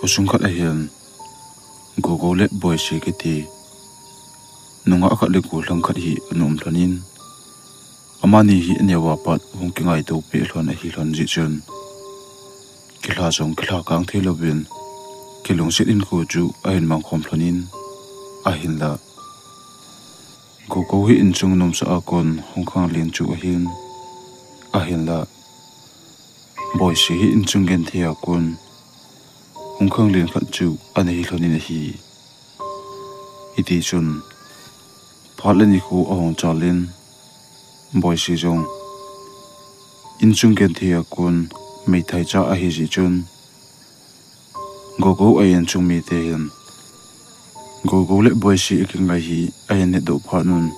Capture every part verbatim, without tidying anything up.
Khosung khat ahin, Gogo le Boisi kiti nungah khat le gollhang khat hi ana um lhonin, amani hi aneo a pat hung kingaito peh lhon ahi lhon jeh chun, kilha jong kilha kang thei louvin, kilungset hinkho chu ahin mangkhom lhonin, ahinla Gogo hi inchung nomsa a kon hung khanglen chu ahin, ahinla Boisi hi inchung genthei a kon hung khanglen khat chu ana hi lhonin ahi. Hiti chun, phat le nikho ahung chalin, Boisi jong inchung genthei a kon meithai cha ahi jeh chun, Gogo a inchung mite hin Gogo le Boisi akingai hi ahin hetdoh phat un,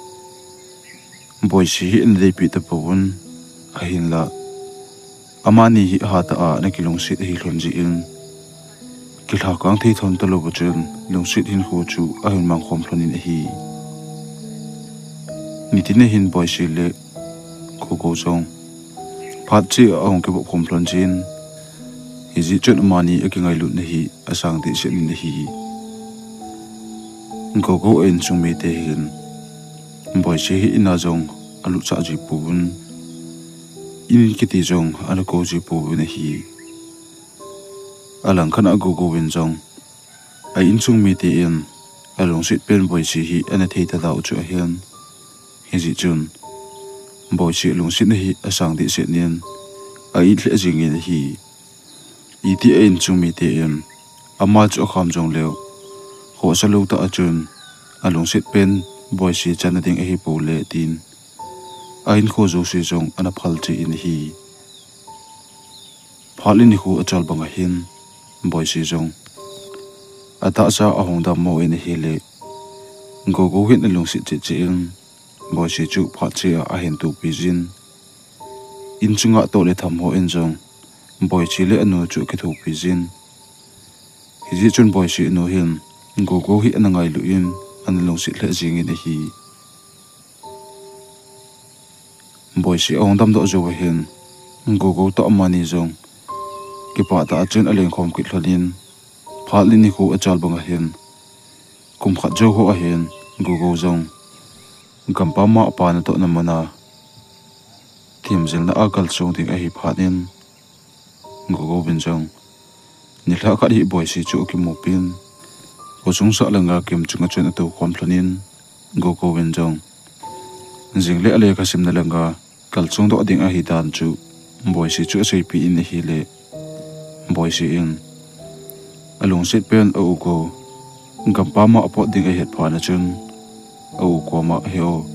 Boisi hi ana deipi tapouvin, ahinla amani hi hatah a ana kilungset ahi lhon jeh in, kilha kang thei lhon talouva chun lungset hinkho chu ahin mangkhom lhonin ahi. Nitin ahin Boisi le Gogo jong phat cheh a ahung kivop khom lhon jin, hijeh chun amani akingailutna hi asang dehset in ahi. Gogo a inchung mite hin Boisi hi in a jong alutsah ji pouvin, in kiti jong ana kou ji pouvin ahi. Alangkhat a Gogo in jong a inchung mite in alungset pen Boisi hi ana thei tadau chu ahin, hijeh chun Boisi alungsetna hi asang dehset in a-it lheh jengin ahi. Iti a inchung mite in ama chu akham jongleu, khohsa lou tah a chun alungset pen Boisi channa ding ahipoule tin, ahinkho jouse jong ana phal cheh in ahi. Phat le nikho achal bang ahin, Boisi jong atahsa ahung dammo in ahile, Gogo hin alungset cheh cheh in, Boisi chu phat cheh a ahin topi jin, inchunga toh le tham ho in jong Boisi le anu chu akithopi jin. Hijeh chun Boisi anu hin Gogo hi ana ngailu in, ana lungset lheh jengin ahi. Boisi ahung damdoh jouva hin, Gogo toh amani jong kipah tah a chun alengkhom kit lhonin, phat le nikho achal bang ahin, kum khat jou ho ahin, Gogo jong gampam a apa natohna mun a themjilna a kalsong ding ahi phat in, Gogo in jong nilhah khat hi Boisi chu akimupin, khosung sah langa kem chunga chun atoukhom lhonin, Gogo in jong jing le alekha simna langa kalsong doh ding ahidan chu Boisi chu aseipeh in ahile, Boisi in alungset pen a-u Go gampam a apot ding ahet phat na chun, a-u koma, "He-o,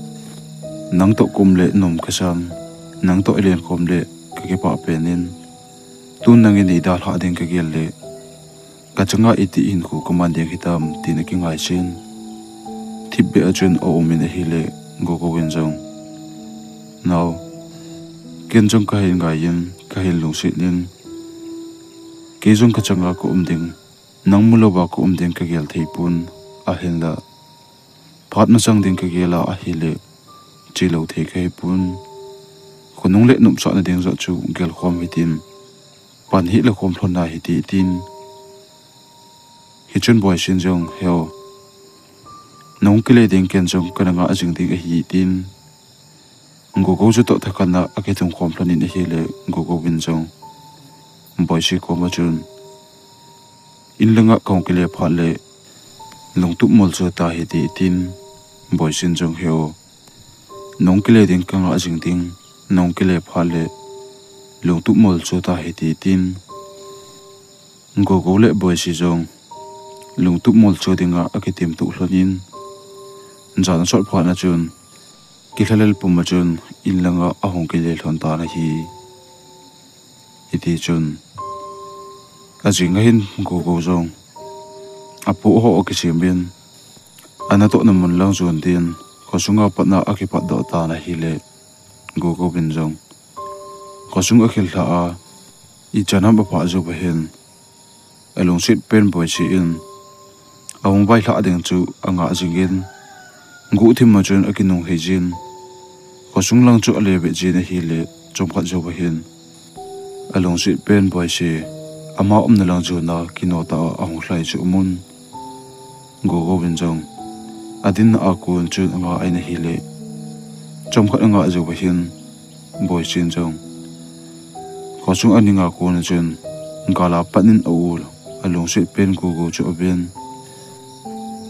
nangtoh kaum le nom kasan, nangtoh ilenkhom le kakipah pen in, tun nangin neidalhah ding kagel le kachanga iti hinkho kaman ding hitam," tin akingaisin. Thipbeh a chun aumin ahile, Gogo in jong, "Nao, ken jong kahin ngaiyin, kahin lungsetin, kei jong kachanga kaum ding, nang mulouva kaum ding kagel theipon, ahinla phat masang ding kagel a ahile, chelou thei kahipon. Khonung le nopsahna ding joh chu gelkhom hitin, pan hih le khom lhon nahite," tin. Hichun Boisin jong, "He-o, nahung kile ding, ken jong kana ngah jing ding ahi," tin, Gogo chutoh thakhat na akithum khom lhonin ahile, Gogo in jong Boisi koma chun, "In langa kahung kile phat le lungtup molcho tahite," tin, Boisin jong, "He-o, nahung kile ding, kangah jing ding, nahung kile phat le lungtup molcho tahite," tin, Gogo le Boisi jong lungtup molcho dinga akitimtuh lhonin, jan asot phat na chun, kilhalel pum a chun in langa ahung kile lhon tan ahi. Hitichun, ajing ahin Gogo jong apoh ho akisimin, anatohna mun lang jon din, khosunga patna akipatdoh tan ahile, Gogo in jong khosung akhel lhah a, ichan ham aphah jouva hin, alungset pen Boisi in ahung vailhah ding chu angah jingin, guhthim a chun akinung heijin, khosung lang chu alevet jin ahile, chomkhat jouva hin, alungset pen Boisi Ama umna lang jona kino tah a ahung lhai chu umun. Gogo in jong adinna a kon chun anga in ahile, chomkhat anga jou va hin, Boisin jong khosung aninga kon chun gala pat in aul, alungset pen Gogo chu aven.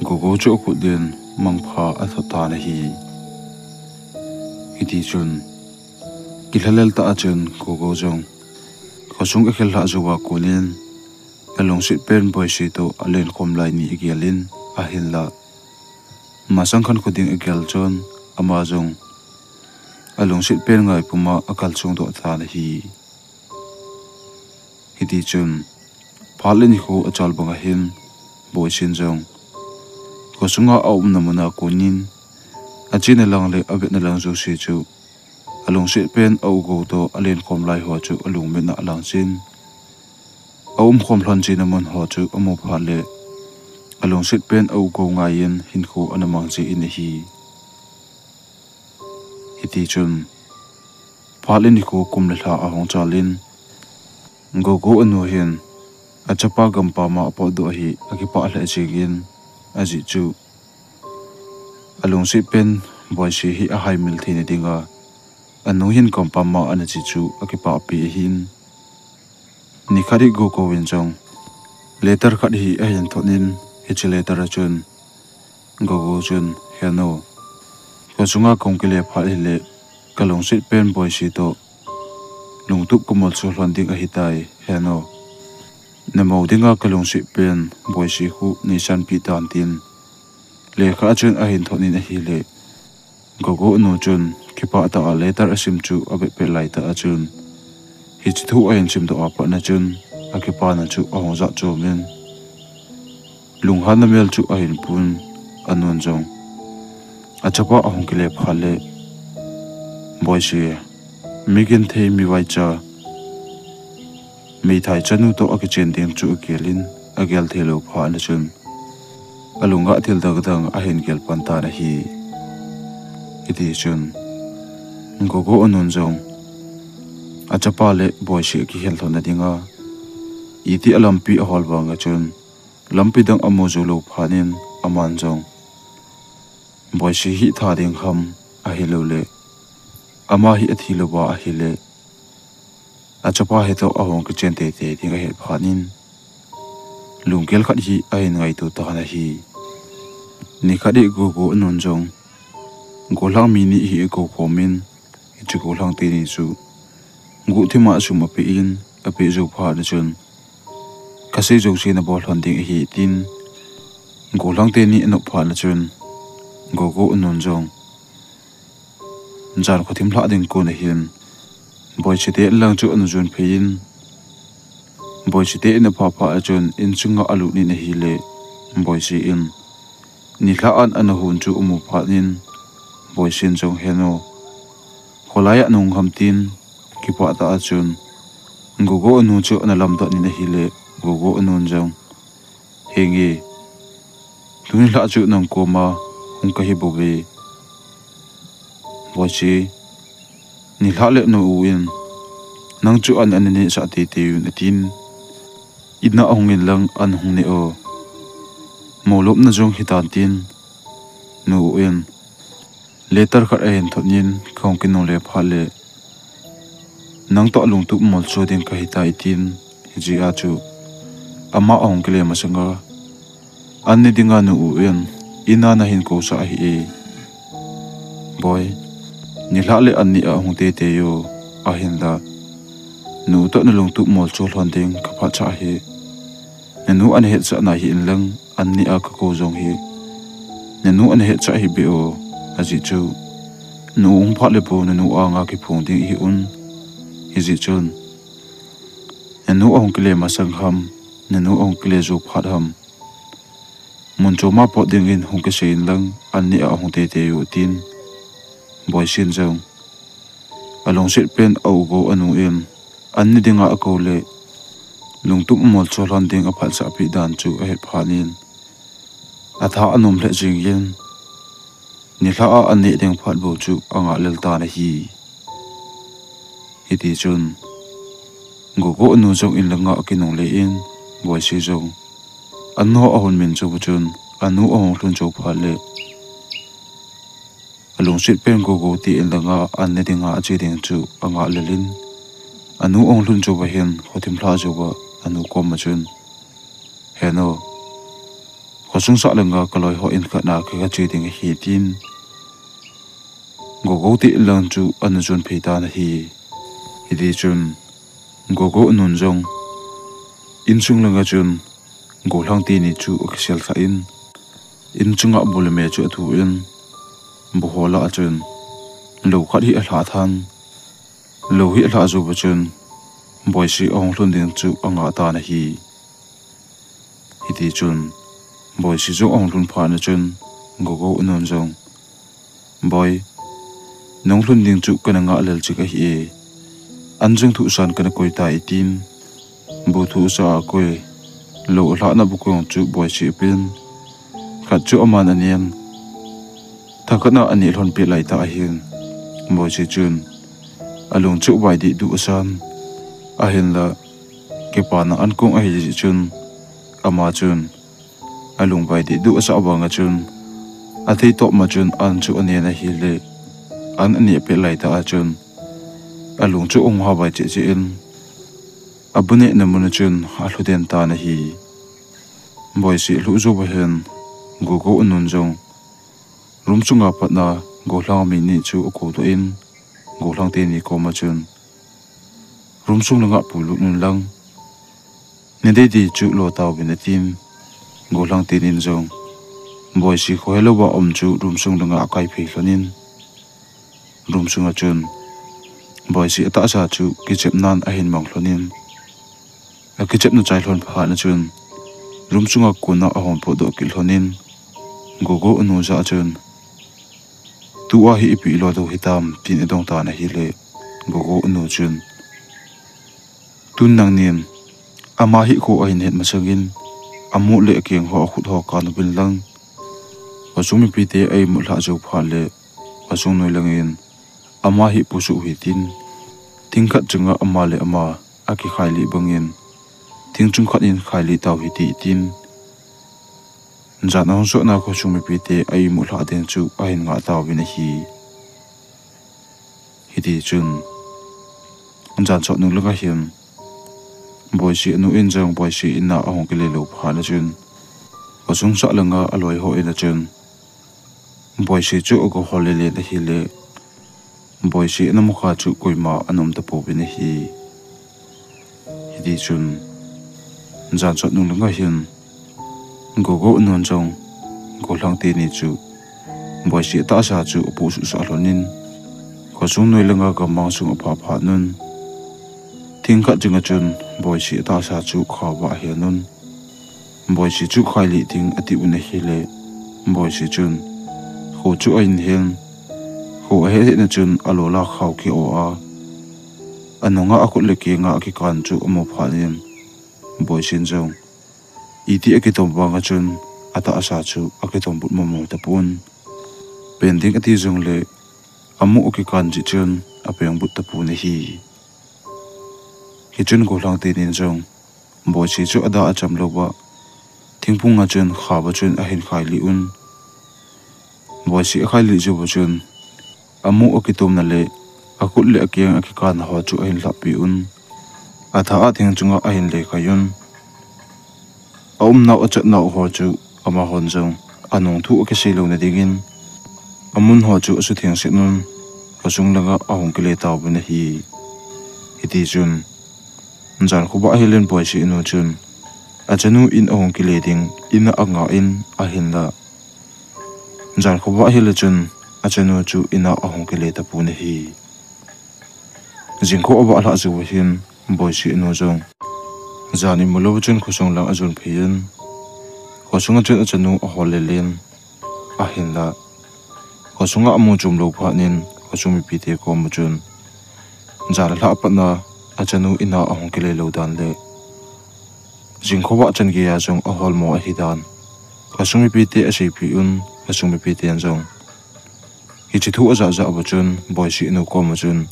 Gogo chu akhut din mangpha athot tan ahi. Hiti chun kilhalel tah a chun Gogo jong khosung akhel lhah jou a kon in alungset pen Boisi toh alenkhom lai ni agel in ahinla, masang khat khu ding agel chun ama jong alungset pen ngai puma akalsong doh tan ahi. Hiti chun phat le nikho achal bang ahin, Boisin jong khosunga aumna muna kon in achena lang le avetna lang jouse chu alungset pen a-u Go toh alenkhom lai ho chu alungmit na alang chin. Aumkhom lhon chena mun ho chu amu phat le alungset pen a-u Go ngai in hinkho ana mang che in ahi. Hiti chun phat le nikho kum le lha ahung chal in, Gogo anu hin achapa gampam a apotdoh hi akipah lheh jeng in, ajeh chu alungset pen Boisi hi ahaimil theina dinga anu hin gampam a ana che chu akipah pi ahin. Nikhat hi Gogo in jong letter khat hi ahin thot in, hiche letter a chun Gogo chun, Henu, khosunga kahung kile phat hile kalungset pen Boisi toh lungtup kamolso lhon ding ahitai, Henu. Namou dinga kalungset pen Boisi khu neisanpeh tan, tin lekha a chun ahin thot in ahile, Gogo anu chun kipah tah a letter asim chu avetpet lai tah a chun, hiche thu ahin simdoh a pat na chun akipana chu ahung jat chom in, lunghanna mel chu ahin pun. Anun jong achapa ahung kile phat le, Boisi, mi genthei, mi vaicha, meithai chanu toh akichen ding chu agel in, agel theilou phat na chun alunga thil dang dang ahin gel pan tan ahi. Hiti chun Gogo anun jong achapa le Boisi akikhen lhonna dinga iti a lampi ahol vang a chun, lampi dang amu jou lou phat in aman jong Boisi hi tha ding ham, ahilouleh ama hi athi louva ahile achapa hitoh ahung kichen teitei ding ahet phat in, lunggel khat hi ahin ngaito tan ahi. Nikhat hi Gogo anun jong gollhang mi ni hi akou khom in, hiche gollhang teni chu guhthima sum apeh in, apeh jou phat na chun, kasei jouse nabol lhon ding ahi, tin gollhang teni anop phat na chun, Gogo anun jong jan khothim lhah ding kon ahin, Boisi te in lang chu ana jon phei in, Boisi te in aphah phat a chun insunga alut in ahile, Boisi in nilhah an ana hon chu amu phat in, Boisin jong, Henu, kholai a nahung ham, tin kipah tah a chun Gogo anu chu ana lamdoh in ahile, Gogo anun jong, Henge, tuni lhah chu nang koma hung kahi bouve. Boisi, nilhah le nu u in nang chu an ana nehsah teitei un, atin, in a hung in lang an hung neh o. Molopna jong hitan, tin nu u in letter khat ahin thot in, kahung kinungle phat le nang toh lungtup molso ding kahitai, tin, hijeh a chu ama ahung kile masanga an ne dinga nu u in in a nahin kousah ahi e. Boi, nilhah le an ne a hung teitei o, ahinla nu toh nalungtup molso lhon ding kaphatsah ahi. Nanu ana hetsah nahi in lang, an ne a kakou jong hi nanu ana hetsah hih beh o, ajeh chu nu hung phat le bou nanu anga kiphong ding ihi un. Hijeh chun nanu ahung kile masang ham, nanu ahung kile jou phat ham, mun choma pot dingin hung kisei in lang, an ne a hung teitei u, tin Boisin jong alungset pen a-u Go anu in an ne dinga akou le lungtup amolso lhon ding aphatsah peh dan chu ahet phat in, atha anom lheh jeng in, nilhah a an neh ding phat bou chu angah lel tan ahi. Hiti chun Gogo anu jong in langa akinungle in, Boisi jong anu ahung min chu chun, anu ahung lhun chu phat le alungset pen Gogo te in langa an ne dinga ache ding chu angah lel in, anu ahung lhun chu ahin, khothim lha chu anu koma chun, "Heno, khosung sah langa kaloi ho in khat na kaga che ding ahi," tin Gogo te in lang chu anu chun phei tan ahi. Hiti chun Gogo anun jong insung langa chun Golhang teni chu akisel lha in, inchunga bu le me chu athu in, bu ho lah a chun lou khat hi alha tan, lou hi alha jou a chun Boisi ahung lhun ding chu angah tan ahi. Hiti chun Boisi jong ahung lhun phat na chun Gogo anun jong, "Boi, nahung lhun ding chu kana ngah lel chik ahi e. An jong thusan kana koi tai," tin bu thusa akoi, lou alhah na bu kong chu Boisi apen, khat chu aman anen, thakhat na aneh lhon peh lai ta ahin, Boisi chun alung chu vai dih duh asan, ahinla kipana an kong ahi jeh chun, ama chun alung vai dih duh asah vang a chun, athei topma chun an chu anen ahile, an aneh peh lai ta a chun, alung chu ahung ha vai cheh cheh in, abu neh na mun a chun alhu den tan ahi. Boisi alhuh jou a hin, Gogo anun jong room sunga patna Golhang mi ni chu akou doh in, Golhang teni koma chun, "Room sung langa puilut un lang, nadei dei chu lo tauvin," atin, Golhang tenin jong Boisi khohe louva um chu room sung langa akai phei lhon in, room sunga chun Boisi atahsa chu kichep nan ahin mang lhon in, akichep na chai lhon phat na chun room sunga kona ahung potdoh kit lhon in, Gogo anu jah a chun, "Tua hi ipi lo dou hitam?" tin adong tan ahile, Gogo anu chun, "Tun nangnin ama hi kho ahin het masangin, amu le akeng ho akhut ho kan uvin lang, khosung mipite a imut lhah jou phat le, khosung noi langin ama hi pusuh u hitin, thing khat chunga ama le ama akikhai lih bangin, thing chung khat in khai lih tau hite," tin, jan ahung sot na khosung mipite a imut lhah ding chu ahin ngah tauvin ahi. Hiti chun, jan sot nung langa hin, Boisi anu in jong Boisi in a ahung kile lou phat na chun, khosung sah langa aloi ho in a chun, Boisi chu aga hol lele in ahile, Boisi ana mukha chu koima ana um tapouvin ahi. Hiti chun, jan sot nung langa hin, Gogo anun jong Golhang teni chu Boisi atahsa chu apohsuh sah lhon in, khosung noi langa gammang sung aphah phat nun, thing khat chunga chun Boisi atahsa chu khovah ahen un, Boisi chu khai lih ding ati un ahile, Boisi chun kho chu ahin hen, kho ahet het na chun alo la khao kio a, anunga akhut le kenga akikan chu amu phat in, Boisin jong iti akitom vang a chun atahsa chu akitom but momo tapon. Pen ding ati jongle, amu akikan jeh chun apeng but tapon ahi. Hichun Golhang tenin jong Boisi chu ada acham louva, thingphung a chun khao a chun ahin khai lih un. Boisi akhai lih jou a chun, amu akitomna le akhut le akeng akikan ho chu ahin lhahpeh un. Atha a thing chunga ahin lekhai un. Aumnau achatnau ho chu amahon jong anung thu akisei louna dingin, amun ho chu asutheng set un, khosung langa ahung kile tauvin ahi. Hiti chun, jan khovah hel in Boisi anu chun achanu in ahung kile ding in a angah in ahinla, jan khovah hel a chun achanu chu in a ahung kile tapon ahi. Jingkho avah lhah jou a hin Boisi anu jong jan imu lou chun khosung lang ajon phei in, khosung a chun achanu ahol lel in ahinla, khosunga amu chom lou phat in khosung mipite koma chun jan alhah patna achanu in a ahung kile lou dan le jingkhovah chan geiya jong aholmo ahidan khosung mipite aseipeh un, khosung mipiten jong hiche thu ajah jah uva chun Boisi anu koma chun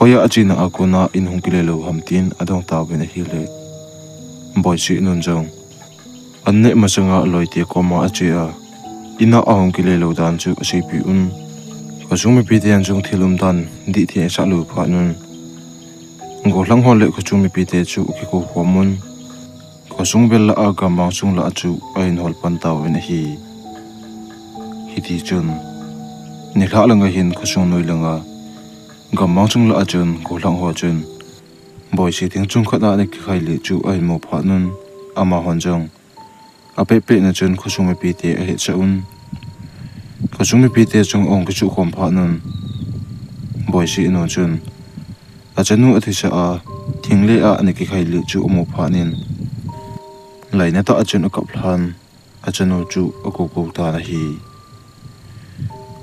Hoiya achena a kona in hung kile lou ham tin adong tauvin ahile, Boisi nun jong an neh masanga loite koma ache a, in a ahung kile lou dan chu aseipeh un. Khosung mipiten jong thil umdan dih thei asah lou phat un, gollhang ho le khosung mipite chu akikou khom un. Khosung vel lah a gammang sung lah a chu ahin hol pan tauvin ahi. Hitichun, nilhah langa hin khosung noi langa gammang sung lah a chun gollhang ho chun Boisi thing chungkhat a ana kikhailih chu ahin mu phat un, amahon jong apehpeh na chun khosung mipite ahetsah un. Khosung mipite jong ahung kisuh khom phat un, Boisi nu chun achanu athisa a thing le a ana kikhailih chu amu phat in, lainatah a chun akap lhan, achanu chu akou kou tan ahi.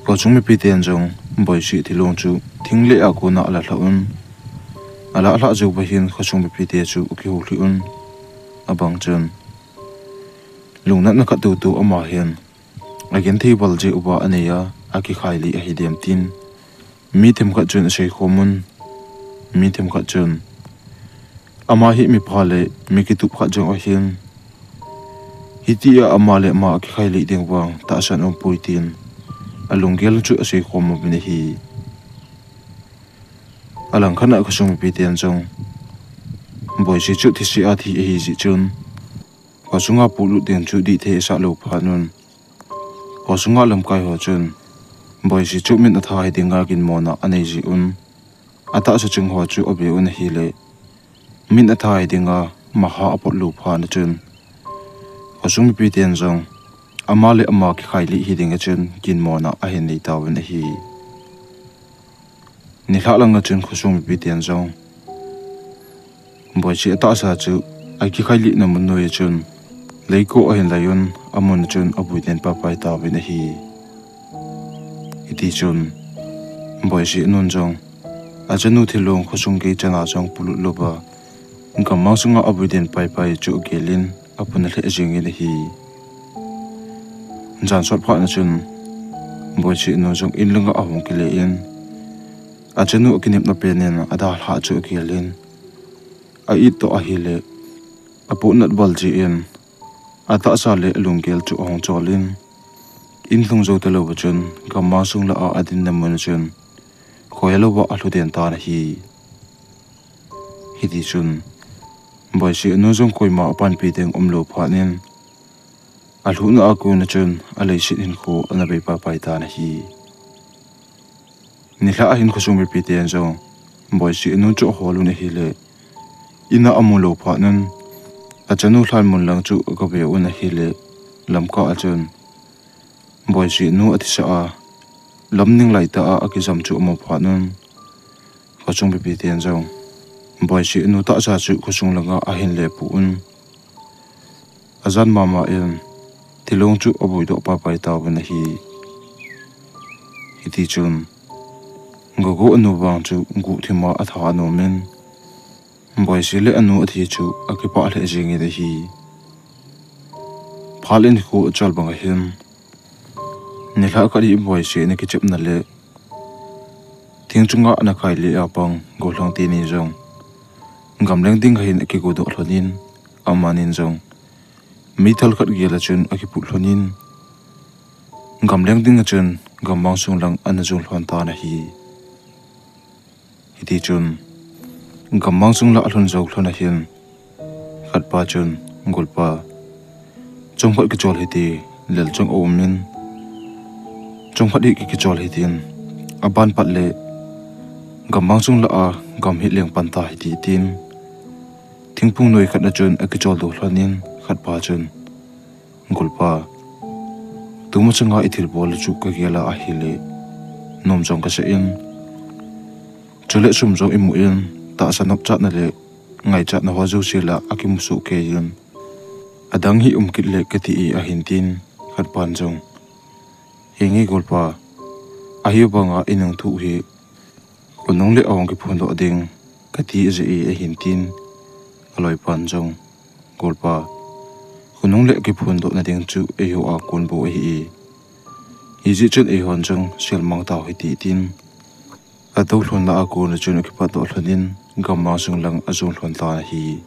Khosung mipiten jong Boisi thilong chu thing le a kona ala lhah un. Ala lhah jou uva hin khosung mipite chu akihou lhih un. Abang chun, lungnatna khat tutu ama hin agenthei val jeh uva anei a, akikhailih ahi dem tin mi themkhat chun aseikhom un. Mi themkhat chun, ama hi mipha le mi kitup khat jong ahin, hitia ama le ama akikhailih ding vang tahsan aumpoi tin alunggel chu aseikhom uvin ahi. Alangkhat a khosung mipiten jong Boisi chu thise a thi ahi jeh chun, khosunga pulut ding chu dih thei asah lou phat un, khosunga lamkai ho chun Boisi chu min atha hi dinga ginmona anei jeh un, atahsa ching ho chu ave un ahile, min atha hi dinga maha apot lou phat na chun, khosung mipiten jong ama le ama kikhailih hi dinga chun ginmona ahin nei tauvin ahi. Nilhah langa chun khosung mipiten jong Boisi atahsa chu akikhailihna mun noi a chun leiko ahin lai un, amun a chun avui den paipai tauvin ahi. Hitichun, Boisi nun jong achanu thilong khosung gei chana jong polut louva gammang sunga avui den paipai chu agel in, apuna lheh jengin ahi. Jan sot phat na chun, Boisi nu jong in langa ahung kile in, achanu akinepna pen in adalhah chu agel in, a-it toh ahile, apohnat val jeh in atahsa le alunggel chu ahung chol in, in lhung jou talouva chun gammang sung lah a adinna mun a chun khoilouva alhu den tan ahi. Hitichun, Boisi nu jong koima apanpi ding umlou phat in, alhuhna a kona chun aleiset hinkho ana bei paipai tan ahi. Nilhah a hin khosung mipiten jong Boisi nu chu ahol un ahile, in a amu lou phat un, achanu lhan mun lang chu agave un ahile, lamkah a chun Boisi nu athisa a, lamning laitah a akijam chu amu phat un, khosung mipiten jong Boisi nu tahsa chu khosung langa ahin lepu un. Ajan mama in thilong chu avuidoh paipai tauvin ahi. Hitichun, Gogo anu vang chu guhthima atha anom in, Boisi le anu athi chu akipah lheh jengin ahi. Phal in kho achol bang ahin, nilhah khat hi Boisi in akichepna le thing chunga ana khailih a pang gollhang teni jong gamleng dinga hin akigodoh lhon in, amanin jong meithal khat gel a chun akiput lhon in, gamleng dinga chun gammang sung lang ana jon lhon tan ahi. Hitichun, gammang sung lah alhun jou lhon ahin, khatpa chun, Golpa, chomkhat kichol hite, lel jong aum in, chomkhat hi ki, kichol hitin, aban pat le gammang sung lah a gam hi leng pan ta hite, tin thingphung noi khat a chun akichol doh lhon in, khatpa chun, Golpa, tumasanga ithilbol chu kagel a ahile, nom jong kasah in, chule sum jong imu in, tahsa nopchatna le ngaichatna ho jouse lah a kimusoh kei in, adang hi um kit le kati e, ahin tin, khatpan jong, Henge Golpa, ahivanga inung thoh hi khonung le ahung kiphondoh ding kati jeh e, ahin tin, aloipan jong, Golpa, khonung le kiphondohna ding chu eiho a kon bou ahi e, hijeh chun eihon jong selmang tau hite, tin Atou lhon lah a kona chun akipatdoh lhon in, gammang sung lang ajon lhon tan ahi.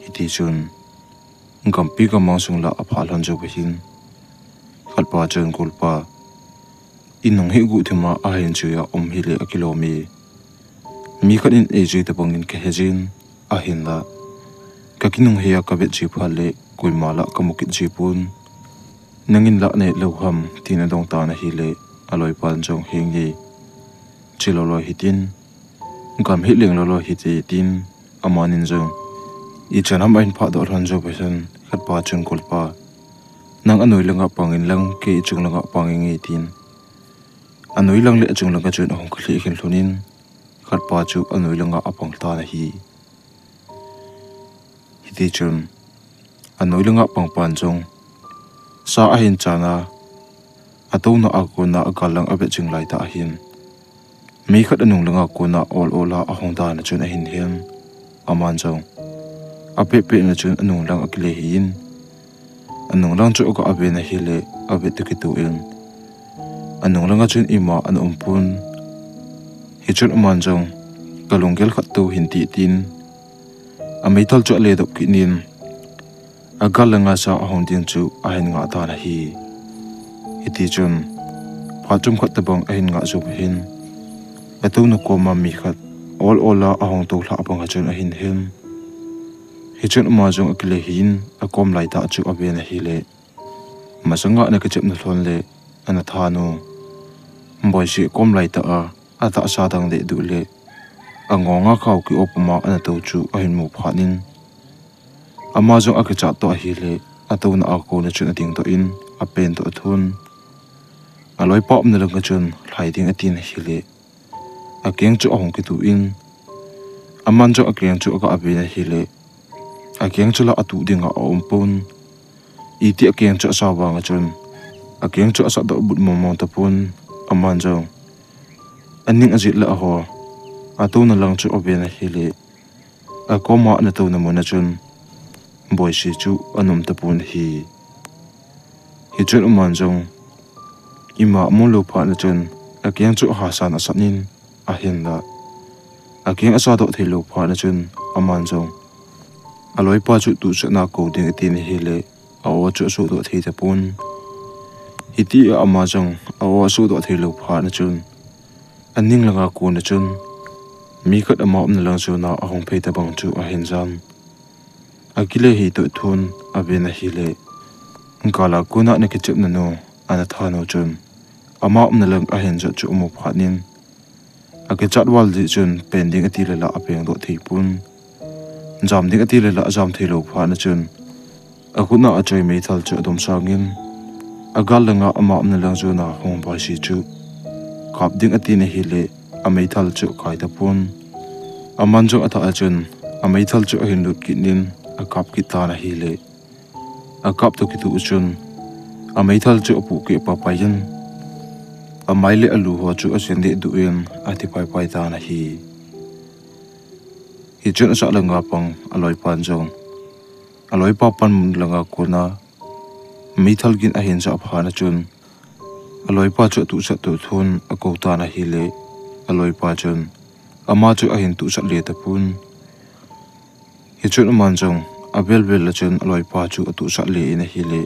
Hiti chun, gampi gammang sung lah aphah lhon jou ahin, khatpa chun, Golpa, inung hi guhthim a ahin jui a um hile akilom e. Mi khat in eijui tabang in kahe jin, ahinla kakinung hei a kavet ji phat le koima lah kamu kit ji pon. Nangin lah nahet lou ham, tin adong tan ahile, aloipan jong, Henge, che lou loi hitin, gam hi leng lou loi hite, tin amanin jong ichan ham ahin phahdoh lhon jou ahin, khatpa chun, Golpa, nang anoi langa pang inlang, kei ichung langa pang inge, tin anoi lang le achung langa chun ahung khalheh khen lhon in, khatpa chu anoi langa apang tan ahi. Hiti chun, anoi langa pangpan jong sa ahin chan a, atouna a kona agal lang avet jing laitah ahin, mi khat anung langa kona ol ol a ahung dan a chun ahin hen. Aman jong apehpeh na chun anung lang akile hih in, anung lang chu aga ave na hile, avet toh kitoh in, anung langa chun ima ana um pon. Hichun aman jong, Kalunggel khat tou hinte, tin ameithal chu aledop kit in, agal langa sa ahung ding chu ahin ngah tan ahi. Hiti chun, phat chomkhat tabang ahin ngah jou ahin, atouna koma mi khat ol ol a ahung toulhah banga chun ahin hen. Hichun ama jong akile hih in, akom laitah chu ave na hile, masanga ana kichepna lhon le ana than u Boisi kom laitah a atahsa dang dehduh le angonga khao ki-op puma ana tou chu ahin mu phat in, ama jong akichat toh ahile, atouna a kona chun adingdoh in, apen toh athun. Aloipa umna langa chun lhai ding atin ahile, akeng chu ahung kituh in, aman jong akeng chu aga ave na hile, akeng chu la atuh dinga aum pon. Iti akeng chu asa vanga chun, akeng chu asatdoh but mongmong tapon. Aman jong aning ajet le aho, atouna lang chu ave na hile, akoma ana touna muna chun Boisi chu ana um tapon ahi. Hichun aman jong ima amu lou phat na chun, akeng chu ahasan asat in, ahinla akeng asatdoh theilou phat na chun, aman jong aloipa chu tuhchatna kou ding atin ahile, a-o chu asohdoh thei tapon. Hitia ama jong a-o asohdoh theilou phat na chun, aning langa kona chun mi khat ama umna lang jona ahung phei tabang chu ahin jan. Akile hih toh athun, ave na hile, gala kona ana kichepna nu, ana than u chun ama umna lang ahin jot chu amu phat in, akichat val jeh chun pen ding ati le la apengdoh thei pon. Jam ding ati le la ajam theilou phat na chun, akhutna achoi meithal chu adumsang in, agal langa ama umna lang jona hung Boisi chu kap ding atin ahile, ameithal chu akai tapon. Aman jong athah a chun ameithal chu ahin lut kit in, akap kit tan ahile, akap toh kitoh chun ameithal chu apuhkeh paipai in, amai le alu ho chu achen dehduh in, athi paipai tan ahi. Hichun asah langa pang aloipan jong aloipa panmun langa kona meithal gin ahin jah phat na chun, aloipa chu atuhchat toh athun, akou tan ahile, aloipa chun ama chu ahin tuhchat le tapon. Hichun aman jong avel vel a chun aloipa chu atuhchat le in ahile,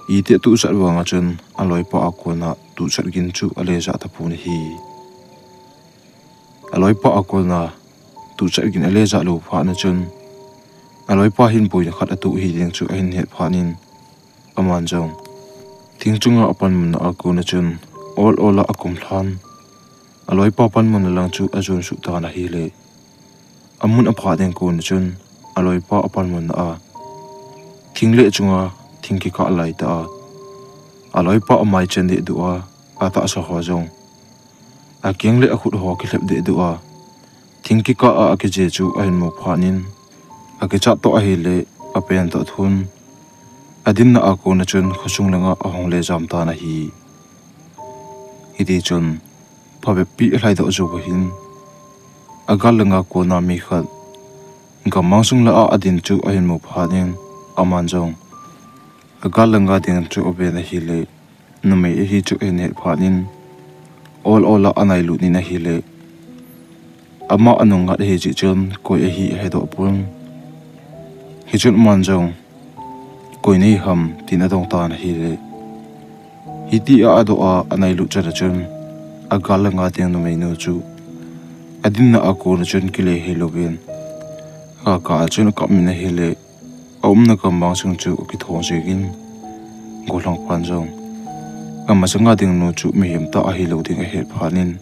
iti atuhchat vanga chun aloipa a kona tuhchat gin chu ale jah tapon ahi. Aloipa a kona tuhchat gin ale jah lou phat na chun, aloipa hin boina khat atoh hiding chu ahin het phat in, aman jong thing chunga apanmun na a kona chun ol ol a akum lhan. Aloipa panmun na lang chu ajon suh tan ahile, amun aphah ding kona chun aloipa apanmun na a thing le chunga thing kikah laitah a, aloipa amai chen dehduh a, atahsa ho jong akeng le akhut ho kilhep dehduh a, thing kikah a akije chu ahin mu phat in, akichat toh ahile, apen toh athun. Adinna a kona chun khosung langa ahung le jam tan ahi. Hiti chun phabeppi alhaidoh jou ahin, agal langa kona mi khat gammang sung lah a adin chu ahin mu phat in, aman jong agal langa ding chu ave na hile, numei ahi chu ahin het phat in, ol ol a anailut in ahile, ama anung ngat ahi jeh chun koi ahi ahedoh pon. Hichun aman jong, koi nahi ham tin adong tan ahile, hitia adoh a anailut chan a chun, agal langa ding numeinu chu adinna a kona chun kile heilouvin, kaka a chun akap in ahile, aumna gammang sung chu akithong jengin, gollhang pan jong amasanga ding nu chu mihem tah ahilou ding ahet phat in,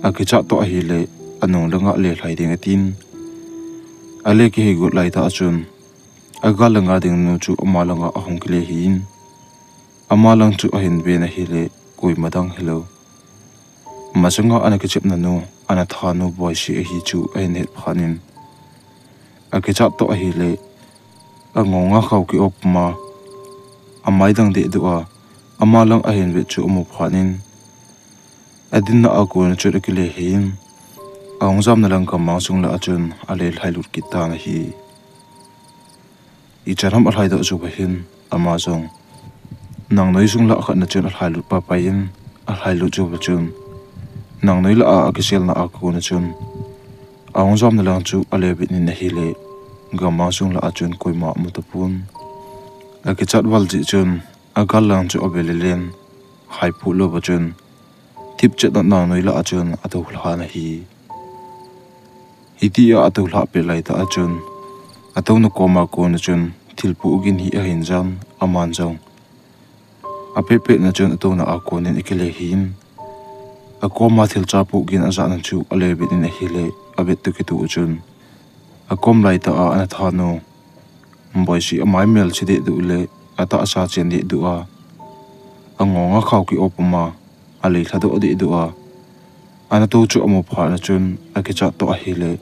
akichat toh ahile, anung langa le lhai ding atin, ale kihei got laitah a chun, agal langa ding nu chu ama langa ahung kile hih in, ama lang chu ahin ven ahile, koima dang hilou, masanga ana kichepna nu, ana thanu Boisi ahi chu ahin het phat in, akichat toh ahile, angonga khao ki-op puma, amai dang dehduh a, ama lang ahin vet chu amu phat in, adinna a kona chun akile hih in, ahung jamna lang gammang sung lah a chun ale lhailut kit tan ahi. Ichan ham alhaidoh jouva hin, ama jong nangnoi sung lah khatna chun alhailut paipai in, alhailut jouva chun, nangnoi lah a akiselna a kona chun, ahung jamna lang chu ale vet in ahile, gammang sung lah a chun koima amu tapon. Akichat val jeh chun, agal lang chu avel lelen, haiphu louva chun, thipchet a nangnoi lah a chun atoulhah in ahi. Hitia atoulhah pet laitah a chun, atouna koma kona chun thilpoh gin hi ahin jan, aman jong apet petna chun atouna a konin akile hih in, akoma thilcha poh gin ajahna chu ale vet in ahile, avet toh kitoh chun, akom laitah a ana thanu Boisi amai melche dehduh le, atahsa chen dehduh a, angonga khao ki-op puma, alei lhadoh dehduh a, anatou chu amu phat na chun akichat toh ahile,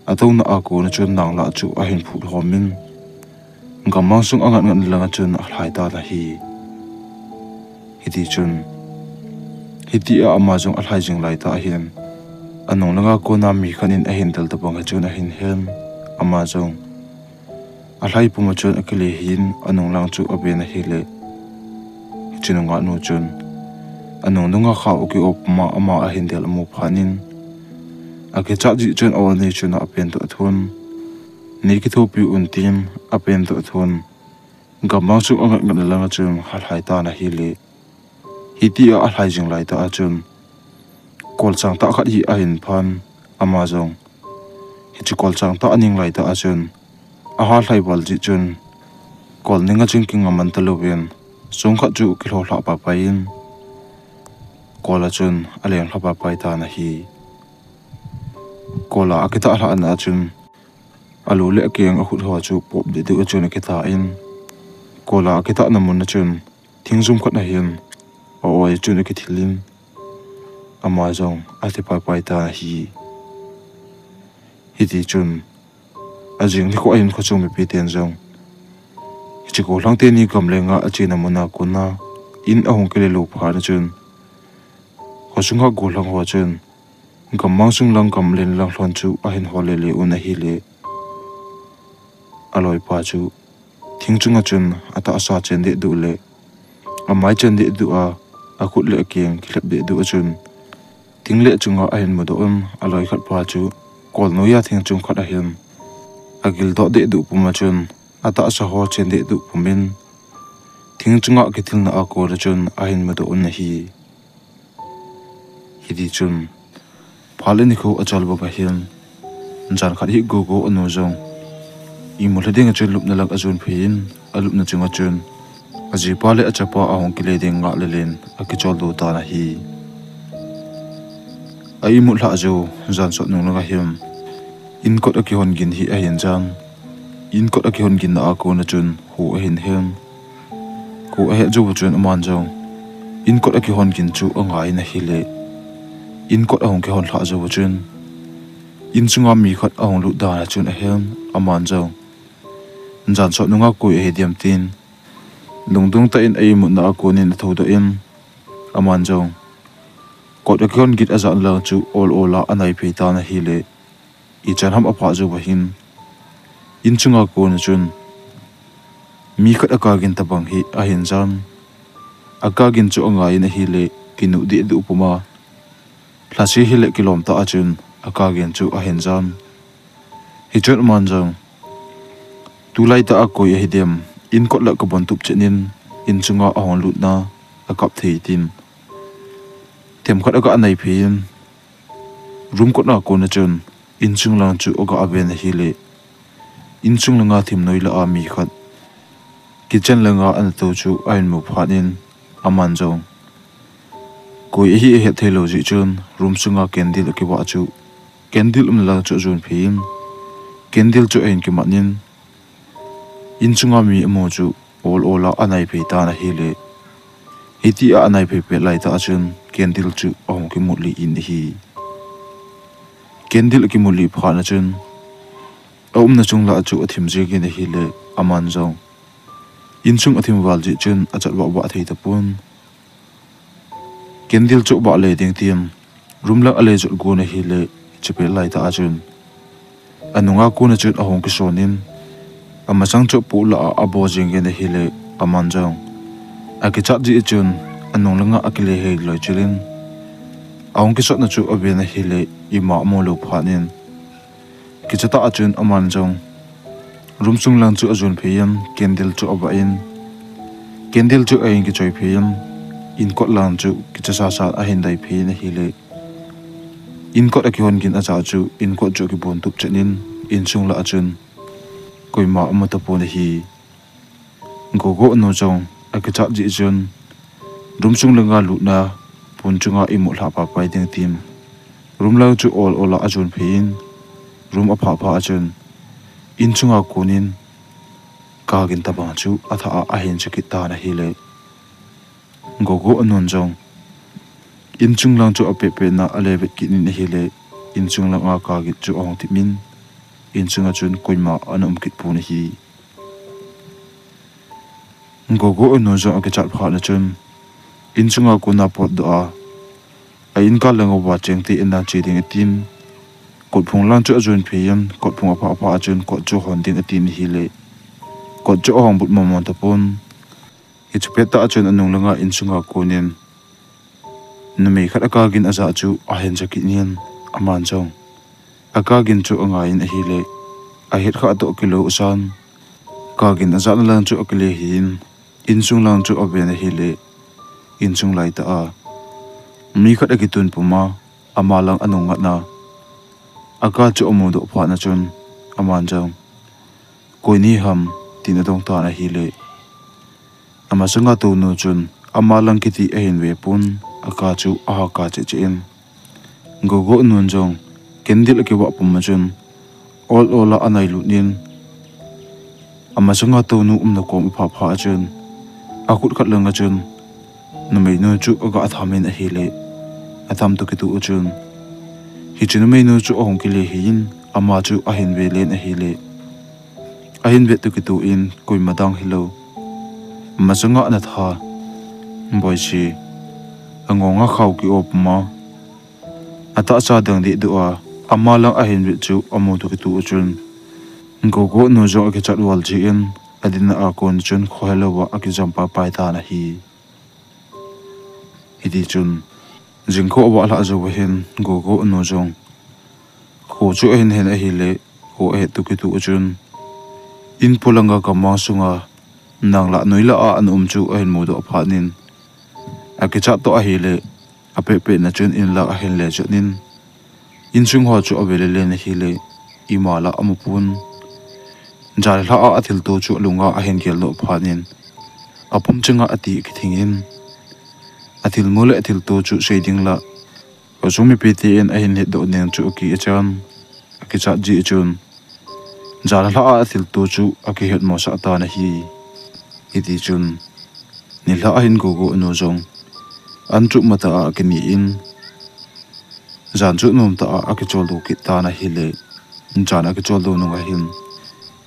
atouna a kona chun nang lah chu ahin phut hom in, gammang sung angat ngatna langa chun alhai tan ahi. Hitichun, hitia ama jong alhai jing laitah ahin, anung langa kona mi khat in ahin del tobang a chun ahin hen, ama jong alhai puma chun akile hih in, anung lang chu aven ahile, hiche nungah nu chun, anung nunga khao ki-op puma ama ahin del amu phat in, akichat jeh chun a-ol nei chun apen toh athon, nei kithopi un tin, apen toh athon, gammang sung angat ngatna langa chun alhai tan ahile, hitia alhai jing laitah a chun, kol changtah khat hi ahin phan, ama jong hiche kol changtah aning laitah a chun, ahallhai val jeh chun, kol ninga chun kinga man talouvin, chomkhat chu kilhohlhah paipai in, kol a chun alenglha paipai tan ahi. Kol a akitah lhahna a chun, alu le akeng akhut ho chu pop dehduh a chun akitah in, kol a akitahna mun a chun, thingjum khat ahin, a-oi a chun akithil in, ama jong athi paipai tan ahi. Hitichun, ajing nikho ahin khochung mipiten jong, hiche gollhang teni gamlenga achena muna kona in ahung kile lou phat na chun, khosunga gollhang ho chun, gammang sung lang gamlen lang lhon chu ahin hol lele un ahile, aloipa chu thing chunga chun atahsa chen dehduh le, amai chen dehduh a, akhut le akeng kilhep dehduh a chun, thing le chunga ahin mudoh un, aloi khat pa chu kol noiya thing chung khat ahin, agildoh dehduh puma chun, atahsa ho chen dehduh pumin, thing chunga kithilna a kona chun ahin mudoh un ahi. Hitichun, phat le nikho achal bouva hin, jan khat hi Gogo anu jong imut lha dinga chun lupna lang ajon phei in, alupna chunga chun, ajipa le achapa ahung kile ding ngah lelen akicholdo tan ahi. A imut lhah jou, jan sot nung langa hin, inkot akihon gin hi ahin jan, inkot akihon ginna a kona chun kho ahin hen. Kho ahet jouva chun aman jong, inkot akihon gin chu angai in ahile, inkot ahung kihon lhah jouva chun, in chunga mi khat ahung lut dan a chun ahen, aman jong, jan sot nunga koi ahi diam tin, lungdong tah in a imutna a konin athoudoh in, aman jong, kot akihon gin ajahna lang chu ol ol a anai phei tan ahile, ichan ham aphat jouva hin, in chunga kona chun, mi khat akagin tobang hi ahin jan, akagin chu angai in ahile, inu deh duh puma. Lhase hile kilom tah a chun, akagin chu ahin jan. Hichun aman jong, tulai tah a koi ahidem, inkot lah kabon tup chet in, insunga ahung lutna, akap thei tin. Themkhat aga nai phei in, room kot a kona chun, insung lang chu aga ven ahile. Insung langa thim noi lah a mi khat kitchen langa ana tou chu ahin mu phat in, aman jong, koi ahi ahet thei lou jeh chun, room sunga candle akivah chu, candle umna lang chu ajon phei in, candle chu ahin kimat in, insunga mi amu chu ol ol a anai phei tan ahile. Hitia anai phei pet lai tah a chun, candle chu ahung kimut lih in ahi. Candle akimut lih phat na chun, aumna chung lah chu athim jing in ahile, aman jong, insung athim val jeh chun achat vah vah thei tapon. Candle chu abah le ding tin, room lang ale jot gon ahile, chepet lai tah a chun, anunga kona chun ahung kison in, amasang chu apoh lah a abo jing in ahile, aman jong, akichat jeh chun, anung langa akile hei loi chil in, ahung kisotna chu aven ahile, ima amu lou phat in, kicha tah a chun aman jong, room sung lang chu ajon phei in, candle chu avah in, candle chu ahin kichoi phei in, inkot lang chu kicha sasa ahin dai phei in ahile. Inkot akihon gin ajah chu, inkot chu akibon tup chet in, insung lah a chun, koima amu tapon ahi. Gogo nu jong akichat jeh chun, room sung langa lutna, pon chunga imut lhah paipai ding tin, room lang chu ol ol a ajon phei in, room aphah phat a chun, insunga kon in, kagin tabang chu athah a ahin cha kit tan ahile. Gogo nu jong, insung lang chu apeh peh na ale vet kit in ahile, insung langa kagin chu ahung thim in, insunga chun koima ana um kit pon ahi. Gogo nu jong akichat phat na chun, insunga kona potdoh a, a inkal lang uva chengte in ache ding atin, kotphung lang chu ajon phei in, kotphung aphah phat a chun kot chu ahon ding atin ahile, kot chu ahon but mong mong tapon. Hiche pet tah a chun anung langa insunga kon in, numei khat akagin ajah chu ahin cha kit in, aman jong, akagin chu angai in ahile, ahet khah toh kilou asan. Kagin ajahna lang chu akile hih in, insung lang chu aven ahile, insung lai tah a, mi khat akitun puma, ama lang anung ngat na, aka chu amudoh phat na chun, aman jong, koi nahi ham, tin adong tan ahile. Amasanga tounu chun, ama lang kiti ahin ve pon, aka chu aha kap cheh cheh in, Gogo nun jong, candle akivah pum a chun, ol ol a anailut in, amasanga tounu umna kom aphah phah a chun, akhut khat lang a chun, numeinu chu aga tham in ahile, atham toh kitoh a chun, hiche numeinu chu ahung kile hih in, ama chu ahin ve len ahile, ahin vet toh kitoh in, koima dang hilou, amasanga ana tha, boise, angong a khao ki-op ma, atahsa dang dehduh a, ama lang ahin vet chu amu toh kitoh a chun, Gogo nu jong akichat val jeh in, adinna a kon chun khohelou a akijam paipai tan ahi. Hiti chun, jingkah avah lhah jou ahin, Gogo nu jong, kho chu ahin hen ahile, kho ahet toh kitoh a chun, in polanga gamang sunga, nang lah noi lah a ana um chu ahin mudoh phat in, akichat toh ahile, apehpeh na chun in lah ahin le chot in, insung ho chu ave le len ahile, ima lah amu pon. Jan lhah a athilto chu alunga ahin geldoh phat in, apum chunga ati akithing in, athilmu le athilto chu sei ding lah, khosung mipite in ahin hetdoh ding chu aki achan, akichat jeh chun, jan lhah a athilto chu akihetmosah tan ahi. Hiti chun, nilhah a hin Gogo nu jong, an chu matah a akine in, jan chu nomtah a akicholdo kit tan ahile, jan akicholdo nung ahin,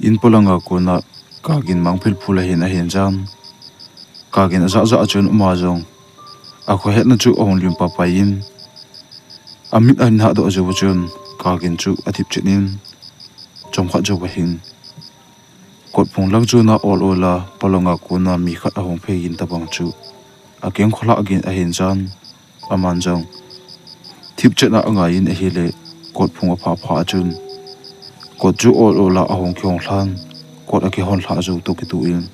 in polanga kona, Kagin mang philphul ahin ahin jan. Kagin ajah jah a chun ama jong, akhohetna chu ahung lim paipai in, amit ahin hahdoh jou a chun, Kagin chu athip chet in, chomkhat jou ahin, kotphung lang chuna ol ol a, polanga kona mi khat ahung phei in tabang chu, akeng kholhah gin ahin jan. Aman jong thipchetna angaiyin ahile, kot phung aphah phat a chun, kot chu ol ol a ahung kihong lhan, kot akihon lhah jou toh kitohin,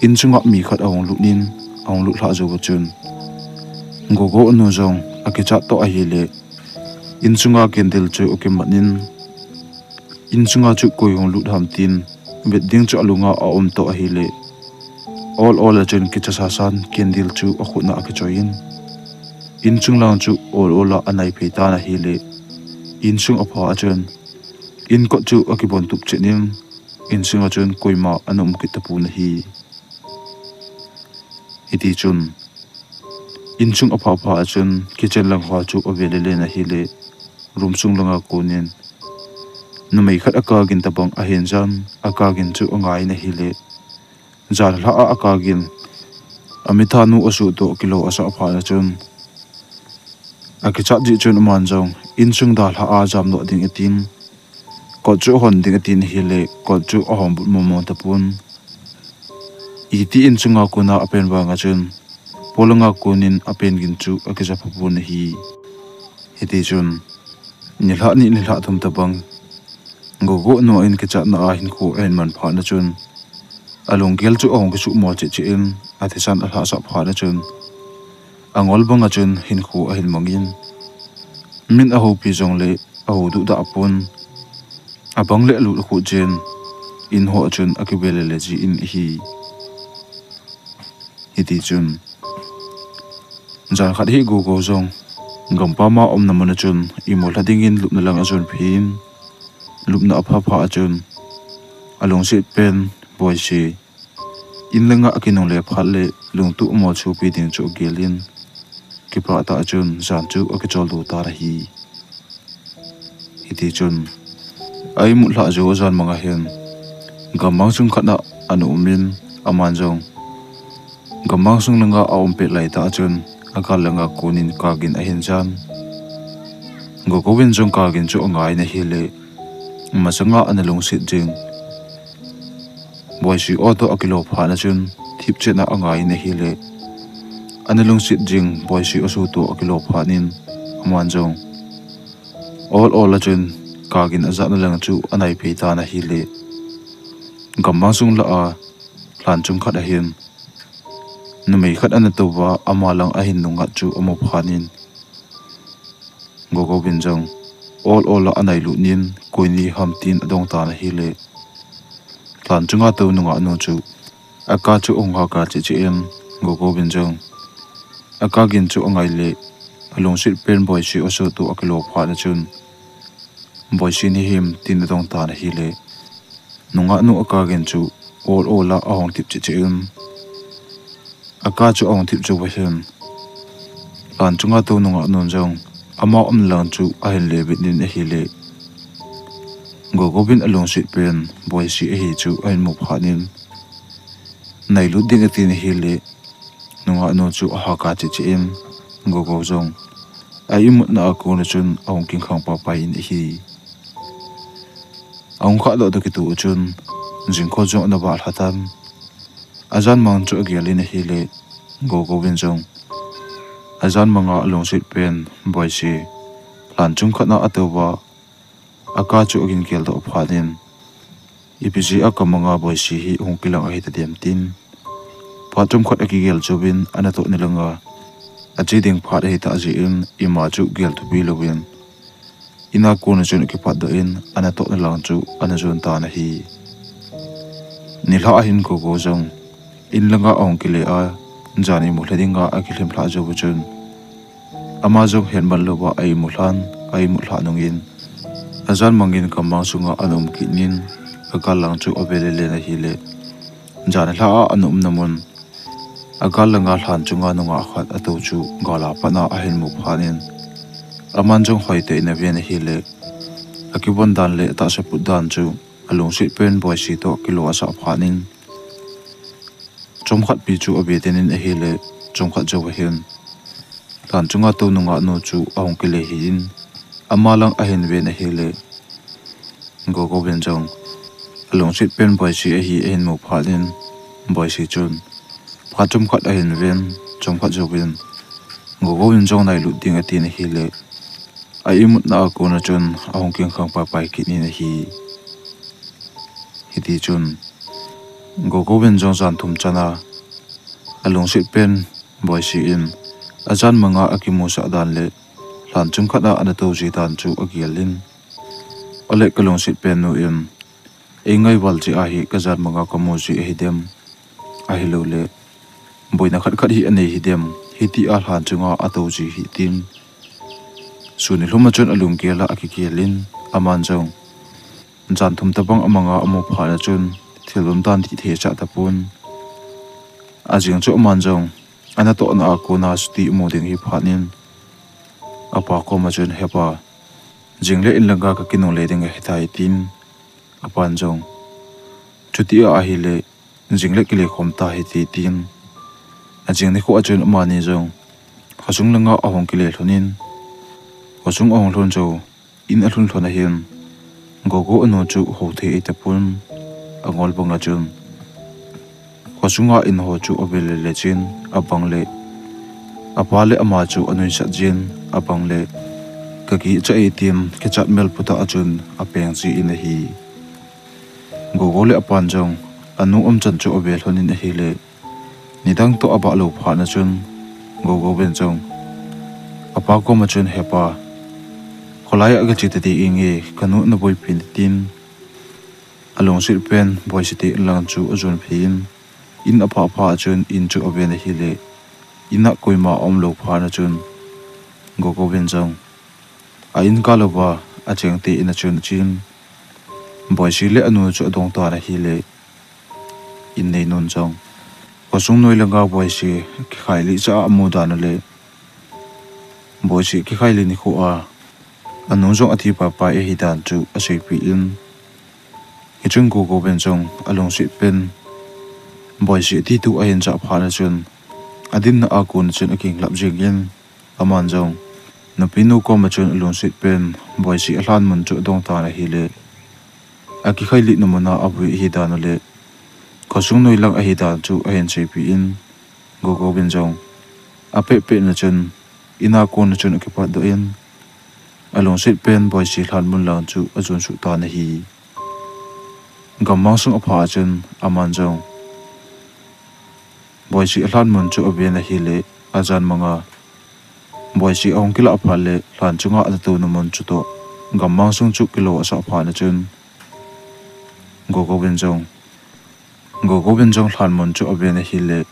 insunga mi khat ahung lut in, ahung lut lhah jou a chun, Gogo anu jong akichat toh ahile, insunga candle chu akimat in, insunga chu koi hung lut ham tin vet ding chu alunga aum toh ahile, ol ol a chun kicha sasan candle chu akhutna akichoiyin, insung lang chu ol ol a anai phei tan ahile, insung aphah a chun, inkot chu akibon tup chet in, insunga chun koima ana um kit tapon ahi. Hitichun, insung aphah phat a chun kitchen lang hoa chu ave lelen ahile, room sung langa konin numei khat akagin tobang ahin jan, akagin chu angaiyin ahile, jan lhah a akagin amithanu asuh toh kilo asah phat a chun, akichat jeh chun aman jong insung dalha a jamdoh ding atin, kot chu ahon ding atin ahile, kot chu ahon but momo tapon. Iti insunga kona apen vanga chun, polanga konin apen gin chu akija phapon ahi. Hitichun, nilhah ni nilhah thum tobang, Gogo anu in kichatna a hinkho ahin man phat a chun, alunggel chu ahung kisuhmo cheh cheh in, athisan alhahsah phat a chun, angol banga chun hinkho ahin mangin, min ahoupi jongle ahou duhdah pon, abang le alut akhu jen, in hoa chun akive lele jin ahi. Hitichun, jan khat hi Gogo jong gampam a umna mun a chun imu lha dingin lupna lang ajon pheiyin, lupna aphah phat a chun, alungset pen Boisi in langa akinungle phat le lungtup amolsopi ding chu agelin, kipah tah a chun jan chu akicholdo tan ahi. Hitichun, a imut lhah jou a jan manga hin, gammang sung khat a ana umin, aman jong gammang sung langa aum pet laitah a chun, agal langa konin kagin ahin jan. Gogo in jong kagin chu angaiyin ahile, masanga ana lungset jing Boisi o toh akilo phat a chun, thipchetna angaiyin ahile, ana lungset jing Boisi oso toh akilo phat in, aman jong ol ol a chun kagin ajahna lang chu anai phei tan ahile, gammang sung lah a lhan chung khat ahin numei khat ana touva, ama lang ahin nungat chu amu phat in, Gogo in jong ol ol a anai lut in, koi ni ham tin adong tan ahile, lhan chunga tou nungah nu chu aka chu ahung haka cheh cheh in, Gogo in jong akagin chu angai le, alungset pen Boisi oso toh akilo phat a chun, Boisi nahim tin adong tan ahile, nungah nu akagin chu ol ol a ahung thip cheh cheh in, aka chu ahung thip jou ahin, lhan chunga tou nungah nun jong ama umna lang chu ahin le vet in ahile, Gogo in alungset pen Boisi ahi chu ahin mu phat in, nai lut ding atin ahile, nungah nu chu ahaka cheh cheh in, Gogo jong a imutna a kon a chun ahung kingkhang paipai in ahi. Ahung khahdoh toh kitoh a chun, jingkah jong ana vah lha tan. Ajan mang chu agel in ahile, Gogo in jong ajan manga alungset pen Boisi lhan chung khat a atouva, aka chu agin geldoh phat in, ipi jeh a kamanga Boisi hi hung kilang ahitadem tin, phat chomkhat akigel jouvin, anatoh ni langa ache ding phat ahitah jeh in, ima chu gel thupi louvin, in a kon a chun akipatdoh in, anatohna lang chu ana jon tan ahi. Nilhah ahin Gogo jong in langa ahung kile a, jan imu lha dinga akilhem lhah jou a chun, ama jong hetman louva a imu lhan, a imut lhah nungin, ajan mangin gammang sunga ana um kit in, agal lang chu ave lelen ahile, jan lhah a ana umna mun, agal langa lhan chunga nungah khat atou chu gal a pat a ahin mu phat in, aman jong hoitah in aven ahile, akivon dan le atahsa put dan chu alungset pen Boisi toh kilo asah phat in, chomkhat pi chu ave den in ahile, chomkhat jou ahin, lhan chunga tou nungah nu chu ahung kile hi in, ama lang ahin ven ahile, Gogo in jong alungset pen Boisi ahi ahin mu phat in, Boisi chun phat chomkhat ahin ven, chomkhat jouvin Gogo in jong nailut ding atin ahile, a imutna a kona chun ahung kingkhang paipai kit in ahi. Hiti chun Gogo in jong jan thum chana alungset pen Boise in ajan manga akimusah dan le lhan chung khat a ana tou ji dan chu agel in, ale kalungset pen nu in, ei ngaival jeh a hi kajan manga kamu ji ahidem, ahilouleh boina khat khat hi anei hidem, hitia lhan chunga atou ji hi tin, suni lhum a chun alunggel a akigel in, aman jong jan thum tabang amanga amu phat a chun thil umdan thei chah tapon. Ajing chu aman jong anatohna a kona chuti amu ding hi phat in, apa koma chun, Hepa, jing le in langa kakinungle ding ahitai, tin, apan jong, Chuti ahile jing le kile khom tahite, tin, ajing nikho a chun amani jong khosung langa ahung kile lhon in, khosung ahung lhon jou in alhun lhon ahin, Gogo anu chu houthei ahitapon, angol banga chun khosunga in ho chu avel le lechin, abang le apa le ama chu anuisat jin, abang le kakicha e, tin kichat mel putah a chun apeng ji in ahi. Gogo le apan jong anu umchan chu ave lhon in ahile, nidang toh abah lou phat a chun Gogo in jong apa koma chun, Hepa, kholai a kache tading e, kanu naboipi in, tin, alungset pen Boise te in lang chu ajon phei in, in aphah phat a chun in chu aven ahile, in a koima aum lou phat a chun Gogo in jong a in kal uva achengte in a chun achen, Boise le anu chu adong tan ahile, in neinun jong khosung noi langa Boise kikhailih cha a amu dan u le, Boise kikhailih nikho a anu jong athi paipai ahi dan chu aseipeh in, hichun Gogo in jong alungset pen Boise athitu ahin jah phat a chun adinna a kona chun akinglap jing in, aman jong nupinu koma chun alungset pen Boise alhan mun chu adong tan ahile, akikhailihna muna avui ahi dan u le khosung noi lang ahi dan chu ahin seipeh in, Gogo in jong apeh peh na chun in a kona chun akipatdoh in, alungset pen Boise lhan mun lang chu ajon suh tan ahi. Gammang sung aphah a chun aman jong Boise alhan mun chu aven ahile, ajan manga Boise ahung kilah phat le lhan chunga ana touna mun chutoh gammang sung chu kilo asah phat a chun Gogo in jong, Gogo in jong lhan mun chu aven ahile,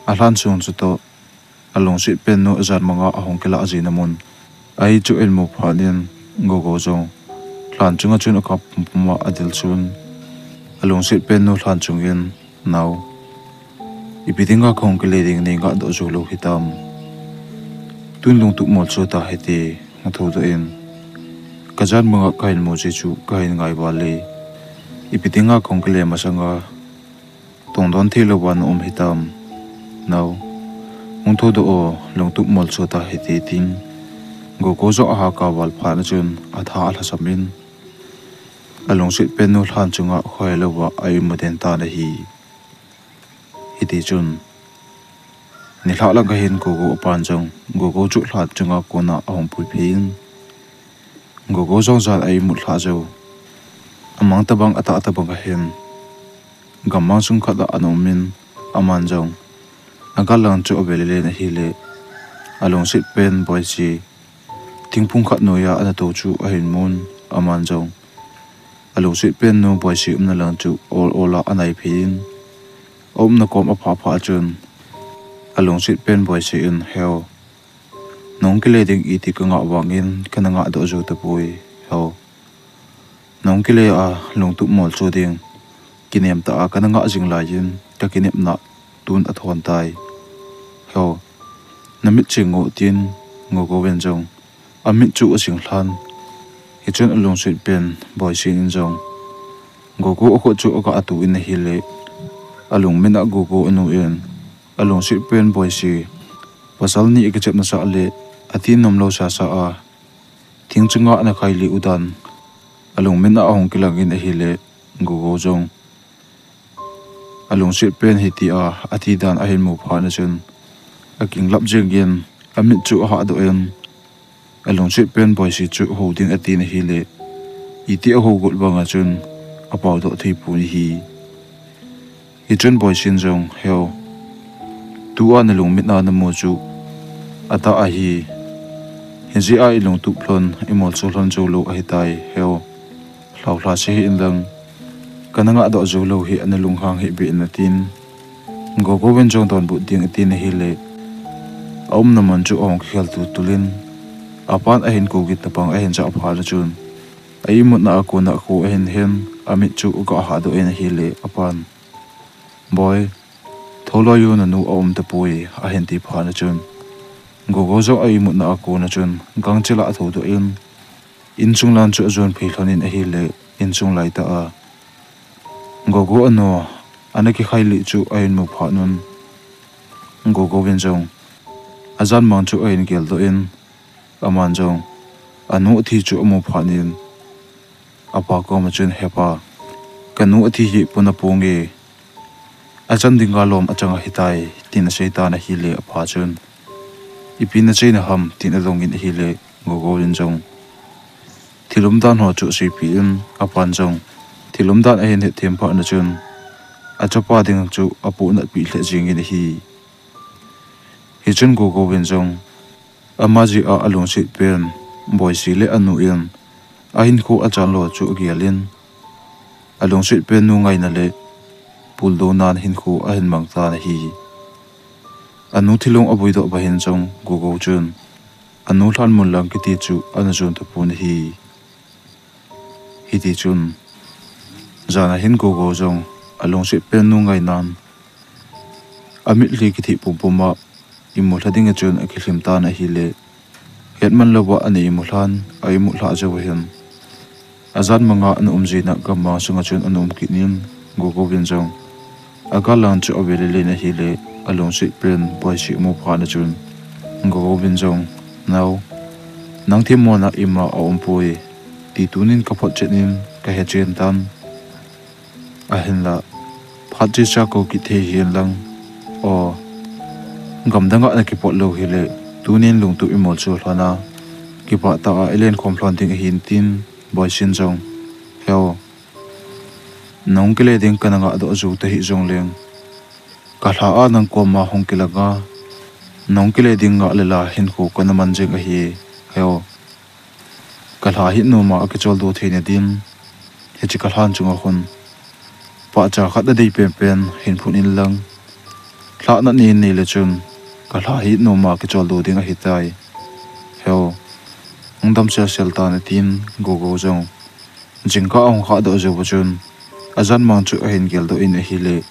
alhan sung chutoh alungset pen nu ajan manga ahung kilah jina mun ahi chu ahin mu phat in, Gogo jong lhan chunga chun akap pumpum a adilsun, alungset pen nu lhan chung in, Nao, ipi dinga kahung kile ding nei ngahdoh jou lou hitam? Tun lungtup molso tahite, hung thoudoh in, kajan manga kahin mu ji chu kahin ngaival e, ipi dinga kahung kile masanga tongdon theilouva na um hitam? Nao, hung thoudoh o, lungtup molso tahite, tin Gogo jong ahakao val phat a chun atha alhasam in, alungset pen nu lhan chunga khohelouva a imu den tan ahi. Hiti chun nilhah lang kahin Gogo apan jong Gogo chu lhan chunga kona ahung puiphei in, Gogo jong jan a imut lhah jou, amang tabang atah tabang ahin, gammang sung khat a ana um in, aman jong agal lang chu avel len ahile, alungset pen Boise thingphung khat noiya ana tou chu ahin mun, aman jong alungset pen nu Boise umna lang chu ol ol a anaiphei in, aumna kom aphah phat a chun alungset pen Boise in, Heo, nahung kile ding iti kangah vangin kana ngahdoh jou tapoi, Heo. Nahung kile a lungtup molso ding kinem tah a kana ngah jing laiyin kakinepna tun athon tai, Heo. Namit ching ngo, tin Gogo in jong amit chu asing lhan. Hichun alungset pen Boise in jong Gogo akhut chu aga atu in ahile, alungmin a Gogo anu in alungset pen Boise pasal ni akichepna sah le ati nomlou sasa a thing chunga ana khailih u dan alungmin a ahung kilang in ahile, Gogo jong alungset pen hitia athi dan ahin mu phat a chun akinglap jeng in, amit chu ahahdoh in, alungset pen Boisi chu hou ding atin ahile, iti ahou got banga chun apao doh thei pon ahi. Hichun Boisin jong, Heo, tua nalungmit a namu chu atah ahi. Hijeh a ilungtup lhon, imolso lhon joulou ahitai, Heo. Lhaolha chehih inlang, kana ngahdoh joulou hi ana lunghang hih beh in atin. Gogo in jong donbut ding atin ahile, aumna mun chu ahung kikhel tultul in, apan ahin kou gin tapang ahin jah phat a chun, a imutna a kona kho ahin hen, amit chu aga hahdoh in ahile, apan, Boi, thouloi o, nanu aum tapoi, ahin ti phat a chun, Gogo jong a imutna a kona chun gangchel a athoudoh in, insung lan chu ajon phei lhon in ahile, insung laitah a Gogo anu ana kikhailih chu ahin mu phat un, Gogo in jong ajanmang chu ahin geldoh in, aman jong anu athi chu amu phat in, apa koma chun, Hepa, kanu athi hi pona ponge, achan dinga lom achang ahitai, tin aseitan ahile, apa chun, Ipi naseina ham, tin adong in ahile, Gogo in jong thil umdan ho chu aseipeh in, apan jong thil umdan ahin hetthem phat a chun, achapa ding chu apohnatpeh lheh jeng in ahi. Hichun Gogo in jong ama jeh a alungset pen Boisi le anu in ahinkho achanlou chu agel in, alungset pen nu ngaina le puldounan hinkho ahin mang tan ahi. Anu thilong abuidoh bang hin jong Gogo chun anu lhanmon lang kiti chu ana jon tapon ahi. Hitichun, jan a hin Gogo jong alungset pen nu ngainan, amitlhi kitheh pumpum a imulha dinga chun akilhim tan ahile, hetman louva ana imulhan, a imulhah jou ahin, ajanmanga ana um jina gammang sunga chun ana um kit in, Gogo in jong agal lang chu avel lelen ahile, alungset pen Boisi amu phat a chun, Gogo in jong, Nao, nang themmona ima aumpoi, ti tunin kaphotchen in kahechen tan. Ahinla, phat chesa kou kit thei hih inlang, aw, gamdanga nakipot lou hile, tunin lungtup imolso lhon a, kipah tah a ilenkhom lhon ding ahin, tin Boisin jong, Heo, nahung kile ding kana ngahdoh jou tahih jongleng, kalha a nang koma hung kilanga, nahung kile ding ngah le la hinkho kana man jeng ahi, Heo. Kalha hi noma akicholdo theina din, hiche kalhan chunga khun pahcha khat adei penpen hin phun inlang, lhahna nei nei le chun kalha hi noma kicholdo ding ahitai, Heo. Hung dam selsel tan, atin, Gogo jong jingkah ahung khahdoh jouva chun ajanmang chu ahin geldoh in ahile,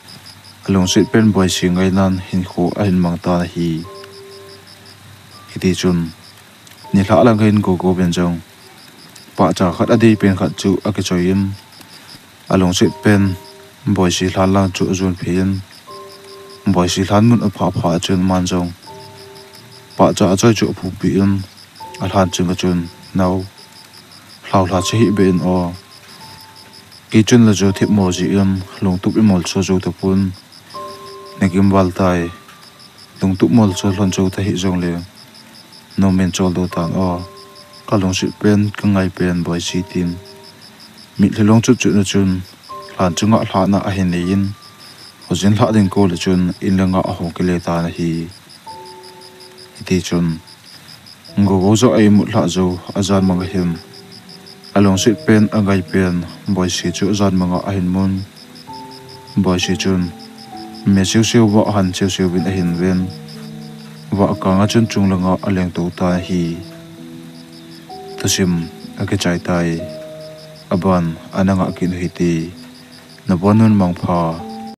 alungset pen Boisi ngainan hinkho ahin mang tan ahi. Hitichun, nilhah lang hin Gogo in jong pahcha khat adei pen khat chu akichoi in, alungset pen Boisi lhan lang chu ajon phei in, Boisi lhan mun aphah phat a chun aman jong pahcha achoi chu aphumpeh in, alhan chunga chun, Nao, lhaolha chehih beh in aw. Kei chun la jo themmo jeh in lungtup imolso jou tapon, nagim val tai. Lungtup molso lhon jou tahih jongle, nomin choldo tan aw, kalungset pen kangai pen Boisi, tin mitlhi long chutchut na chun lhan chunga lhahna ahin nei in, hojin lhah ding kol a chun in le nga ahung kile tan ahi. Hitichun Gogo jong a imut lhah jou, ajan manga hin alungset pen angai pen Boisi chu ajan manga ahin mun. Boisi chun me siu siu vah han siu siu vin ahin ven. Vah kanga chun chung langa alengtou tan ahi. Thusim akichai tai. Aban ana ngah kit u hite. Nabon un mangpha.